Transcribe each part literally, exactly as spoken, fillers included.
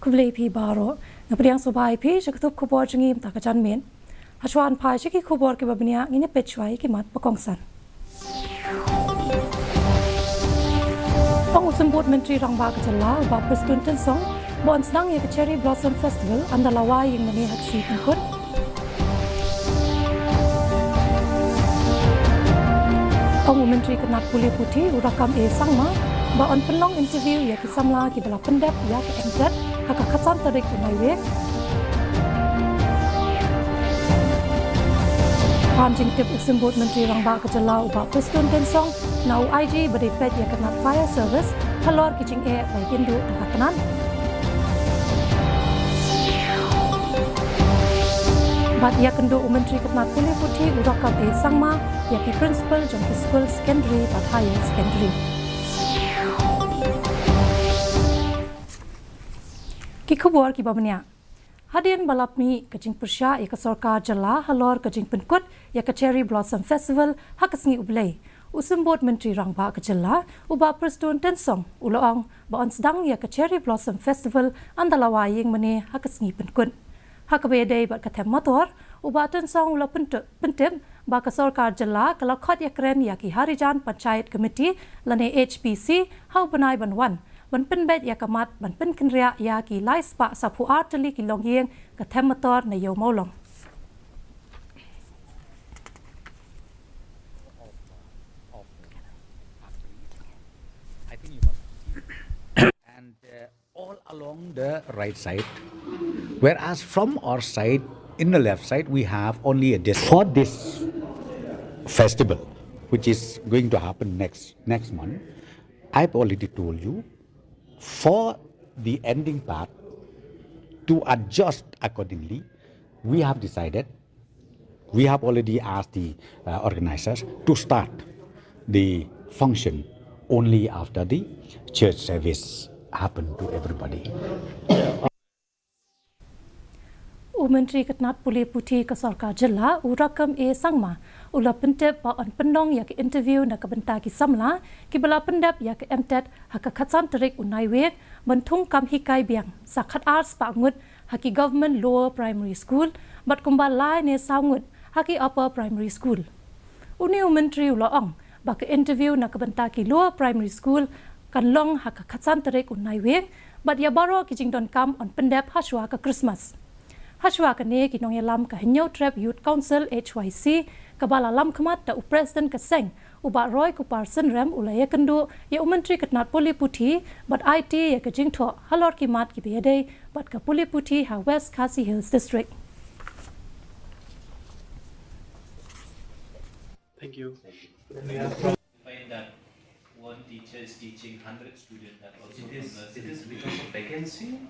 Khublei phi baroh. Nga pdiang sngewbha ïa phi sha ka tup khubor jong ngi mynta ka janmiet. Hashwa ban phai sha ki khubor kiba bniah, ngin ïa peit shuwa ïa ki mat ba kongsan. Ong u Symbud Myntri Rangbah ka jylla, u Bah Prestone Tynsong, ba yn sdang ïa ka Cherry Blossom Festival ynda la wai ïing mane ha ka sngi pynkut. Ong u Myntri ka tnat pule puthi, u Rakkam A Sangma, ba yn pynlong interview ïa ki samla kiba la pyndep ïa ka MTET ha ka khatsan tarik u Naiwieng. Ban jingtip u Symbud Myntri Rangbah ka jylla, u Bah Prestone Tynsong, na u IG ba dei peit ïa ka tnat fire service halor ki jingeh ba ïakynduh da ka tnat. Bad ïakynduh u Myntri ka tnat pule puthi, u Rakkam A Sangma, ïa ki principal jong ki skul secondary bad higher secondary. Ki khubor kiba bniah. Hadien ba la mih ka jingpyrshah ïa ka sorkar jylla halor ka jingpynkut ïa ka Cherry Blossom Festival ha ka sngi U Blei, u Symbud Myntri Rangbah ka jylla, u Bah Prestone Tynsong, u la ong ba yn sdang ïa ka Cherry Blossom Festival ynda la wai ïing mane ha ka sngi pynkut. Ha kaba ïadei bad ka them motor, u Bah Tynsong u la pyntu-, pyntip ba ka sorkar jylla ka la khot ïakren ïa ki Harijan Panchayat Committee lane HPC ha u bnai ban wan, ban pynbeit ïa ka mat ban pynkynriah ïa ki lai spah saphew ar tylli ki longïing ka them motor na Ïew Mawlong. And, uh, all along the right side, whereas from our side, in the left side, we have only a dis-, for this festival, which is going to happen next, next month. I've already told you, for the ending part, to adjust accordingly, we have decided, we have already asked the, uh, organizers to start the function only after the church service happen to everybody. U Myntri ka tnat pule puthi ka sorkar jylla, u Rakkam A Sangma, u la pyntip ba yn pynlong ïa ka interview na ka bynta ki samla kiba la pyndep ïa ka MTET ha ka khatsan tarik u Naiwieng, ban thung kam hikai biang sa khatar spah ngut ha ki Government Lower Primary School, bad kumba lai ne saw ngut ha ki Upper Primary School. Une u Myntri u la ong ba ka interview na ka bynta ki Lower Primary School kan long ha ka khatsan tarik u Naiwieng, bad ïa baroh ki jingdonkam yn pyndep hashwa ka Christmas. Hashwa kane, ki nongïalam ka Hynñiewtrep Youth Council, H Y C, kaba la lamkhmat da u President ka seng, u Bah Roy Kupar Synrem, u la ïakynduh ïa u Myntri ka tnat pule puthi bad aiti ïa ka jingthoh halor ki mat kiba ïadei bad ka pule puthi ha West Khasi Hills District. Thank you. Find that one teacher is teaching hundred students, that also. It is, it is because of vacancy.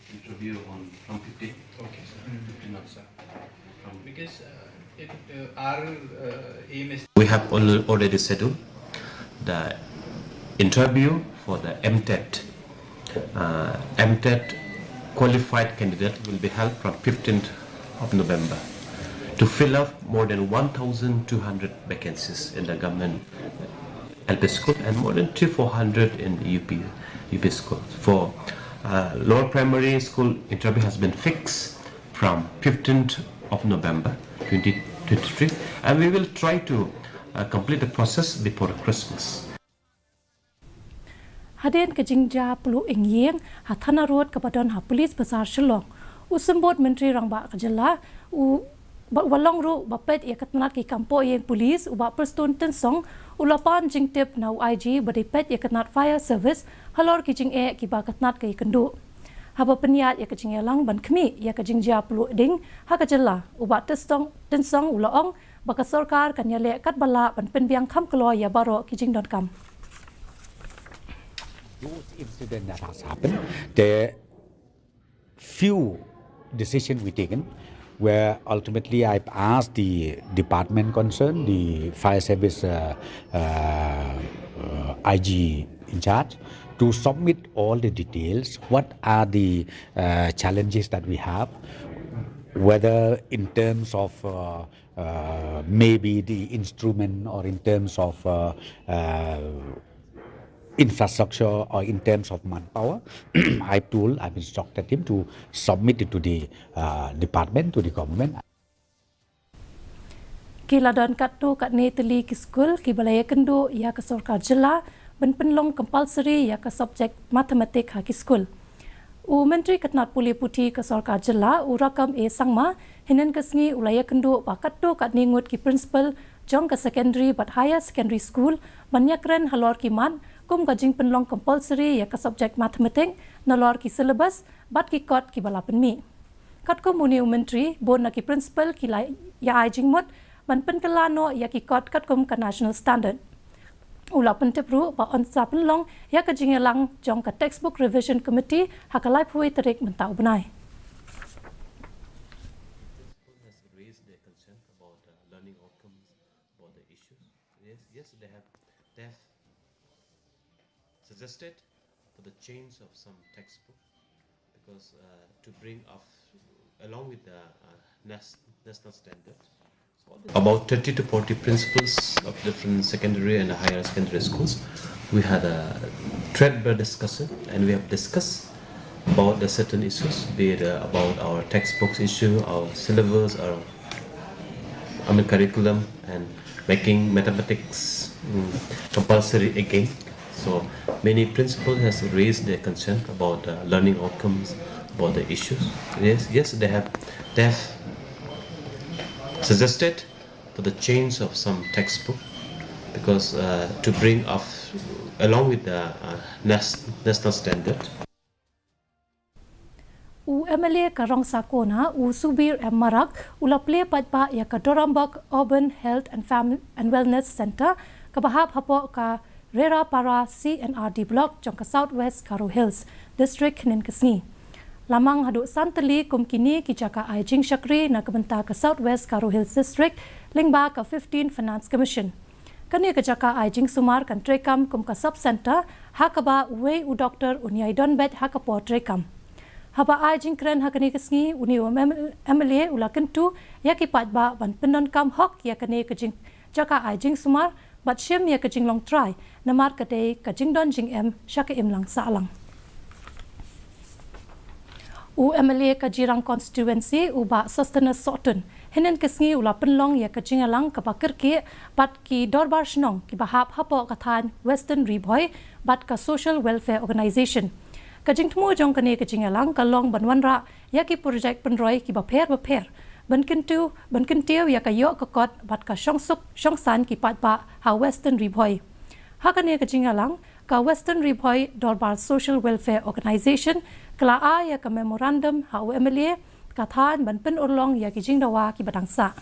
Interview on from fifteen. Okay, sir. Fifteen of, sir. From because, uh, it, uh, our, uh, aim is. We have al-, already scheduled the interview for the MTET. Uh, MTET qualified candidate will be held from fifteenth of November to fill up more than one thousand two hundred vacancies in the government L P school and more than three four hundred in U P, U P school. For, uh, lower primary school, interview has been fixed from fifteenth of November twenty twenty-three, and we will try to, uh, complete the process before Christmas. Hadien ka jingjia pluh ing ïing ha Thana Road kaba don ha Police Bazar Shillong, u Symbud Myntri Rangbah ka jylla, u ba, uba long ruh ba peit ïa ka tnat ki kam poh ïing police, u Bah Prestone Tynsong, u la pan jingtip na u IG ba dei peit ïa ka tnat fire service halor ki jingeh kiba ka tnat ka ïakynduh. Haba pynïaid ïa ka jingïalang ban khmih ïa ka jingjia pluh ding ha ka jylla, u Bah Tynsong, Tynsong u la ong ba ka sorkar kan ïaleh katba lah ban pynbiang kham kloi ïa baroh ki jingdonkam. Those incident that has happened, the few decision we taken, where ultimately I've asked the department concerned, the fire service, uh, uh, uh, IG in charge, to submit all the details. What are the, uh, challenges that we have, whether in terms of, uh, uh, maybe the instrument, or in terms of, uh, uh, infrastructure or in terms of manpower, I've told, I've instructed him to submit it to the uh, department, to the government. Ki la don katto katne tylli ki skul kiba la ïakynduh ïa ka sorkar jylla ban pynlong compulsory ïa ka subject mathematics ha ki skul. U Myntri ka tnad pule puthi ka sorkar jylla, u Rakkam A Sangma, hynnin ka sngi u la ïakynduh bad katto katne ngut ki principal jong ka secondary bad higher secondary school ban ïakren halor ki mat kum ka jingpynlong compulsory ïa ka subject mathematics nalor ki syllabus bad ki kot kiba la pynmih. Katkum une u Myntri, bun na ki principal ki la ïa ai jingmut ban pynkylla noh ïa ki kot katkum ka national standard. U la pyntip ruh ba yn sa pynlong ïa ka jingïalang jong ka textbook revision committee ha ka laiphew tarik mynta u bnai. Has raised their concern about uh, learning outcomes, about the issues. Yes, yes, they have, they have suggested for the change of some textbook because uh, to bring up along with the uh, nas- national standard. So all the about thirty to forty principals of different secondary and higher secondary schools, we had a threadbare discussion and we have discussed about the certain issues, be it uh, about our textbooks issue, our syllabus, our I mean, curriculum and making mathematics mm, compulsory again. So many principals has raised their concern about uh, learning outcomes, about the issues. Yes, yes, they have, they have suggested for the change of some textbook because uh, to bring up along with the uh, nas- national standard. U M L A ka Rongsa Kona, u Subir M Marak, u la plie paidbah ïa ka Dorumbok Urban Health and Fam- and Wellness Centre, kaba hap hapoh ka Rerapara C and R D Block jong ka South West Garo Hills District hynnin ka sngi. La mang haduh san tylli kum kine ki jaka ai jingshakri na ka bynta ka South West Garo Hills District lyngba ka fifteen Finance Commission. Kane ka jaka ai jingsumar kan treikam kum ka sub centre ha kaba uwei u doktor un ïai don beit ha ka por treikam. Haba ai jingkren ha kane ka sngi, une u M- MLA u la kyntu ïa ki paidbah ban pyndonkam hok ïa kane ka jing- jaka ai jingsumar bad shim ïa ka jinglong trai namar ka dei ka jingdon jingem sha ka imlang sahlang. U MLA ka Jirang Constituency, u Bah Sosthenes Sohtun, hynnin ka sngi u la pynlong ïa ka jingïalang kaba kyrkieh bad ki dorbar shnong kiba hap hapoh ka thaiñ Western Ri Bhoi bad ka Social Welfare Organisation. Ka jingthmu jong kane ka jingïalang ka long ban wanrah ïa ki projek pynroi kiba pher bapher ban kyntiew, ban kyntiew ïa ka ïoh ka kot bad ka shongsuk shongsaiñ ki paidbah ha Western Ri Bhoi. Ha kane ka jingïalang, ka Western Ri Bhoi Dorbar Social Welfare Organisation ka la ai ïa ka memorandum ha u MLA ka thaiñ ban pynurlong ïa ki jingdawa kiba dang sah.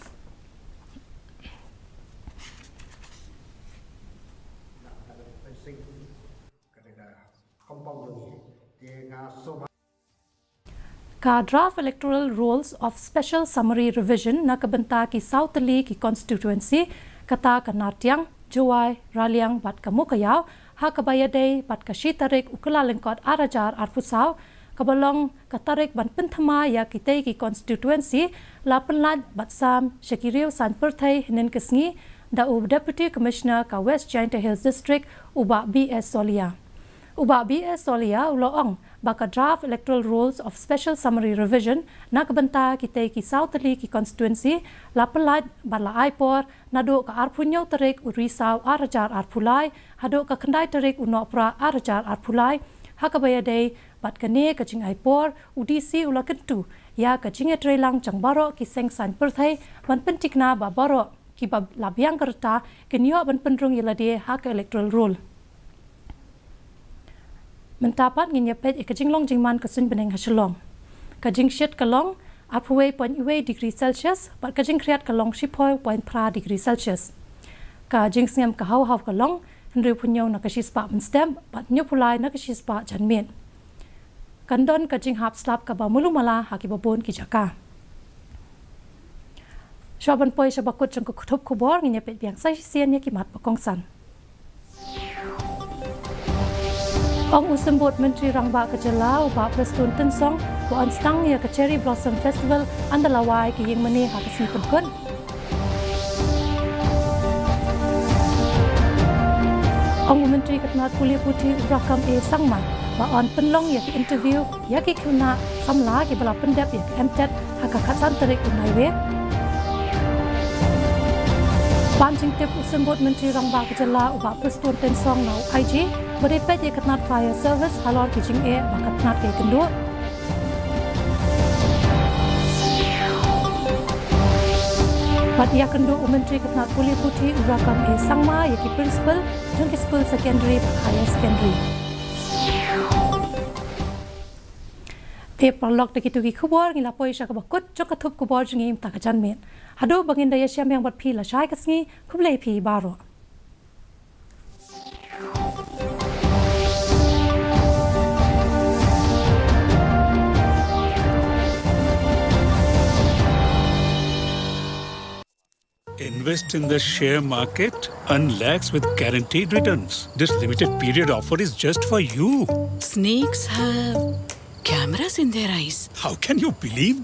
Ka Draft Electoral Rolls of Special Summary Revision na ka bynta ki saw tylli ki constituency, kata ka Nartiang, Jowai, Raliang bad ka Mowkaiaw, ha kaba ïadei bad ka shi tarik u Kyllalyngkot ar hajar arphew saw, kaba long ka tarik ban pynthymmai ïa kitei ki constituency, la pynlait bad sam sha ki riew saiñ pyrthei hynnin ka sngi da u Deputy Commissioner ka West Jaintia Hills District, u Bah B S Solia. U Bah B S Solia u la ong ba ka Draft Electoral Rolls of Special Summary Revision na ka bynta kitei ki saw tylli ki constituency la pynlait bad la ai por naduh ka arphew hynñiew tarik u Risaw ar hajar arphew lai haduh ka khyndai tarik u Nohprah ar hajar arphew lai, ha kaba ïadei bad kane ka jingai por, u DC u la kyntu ïa ka jingïatreilang jong baroh ki seng saiñ pyrthei ban pynthikna ba baroh kiba la biang ka rta kin ïoh ban pynrung ïa lade ha ka electoral roll. Mynta pat ngin ïa peit ïa ka jinglong jingman ka suiñ bneng ha Shillong. Ka jingshit ka long arphew wei point wei degree Celsius bad ka jingkhriat ka long shiphew point phra degree Celsius. Ka jingsngem ka haw haw ka long hynriewphew hynñiew na ka shispah mynstep bad hynñiewphew lai na ka shispah janmiet. Kan don ka jinghap slap kaba malu mala ha kiba bun ki jaka. Shuwa ban poi sha ba kut jong ka kut khubor, ngin ïa peit biang sa shisien ïa ki mat ba kongsan. Ong u Symbud Myntri Rangbah ka jylla, u Bah Prestone Tynsong, ba yn sdang ïa ka Cherry Blossom Festival ynda la wai ka ïing mane ha ka sngi pynkut. Ong u Myntri ka tnat pule puthi u Rakkam A Sangma ba yn pynlong ïa ki interview ïa ki khynnah samla kiba la pyndep ïa ka M.Tet ha ka khatsan tarik u Naiwieng. Ban jingtip u Symbud Myntri Rangbah ka jylla u Bah Prestone Tynsong na u IG ba dei peit ïa ka tnat fire service halor ki jingeh ba ka tnat ka ïakynduh. Bad ïakynduh u Myntri ka tnat pule puthi u Rakkam A Sangma ïa ki principal jong ki skul secondary bad higher secondary. Te paralok, da kito ki khubor ngi la poi sha kaba kut jong ka thup khubor jong ngi mynta ka janmiet. Haduh ba ngin da ïashem biang bad phi lashai ka sngi, khublei phi baroh. Invest in the share market, earn lakhs with guaranteed returns. This limited period offer is just for you. Snakes have cameras in their eyes. How can you believe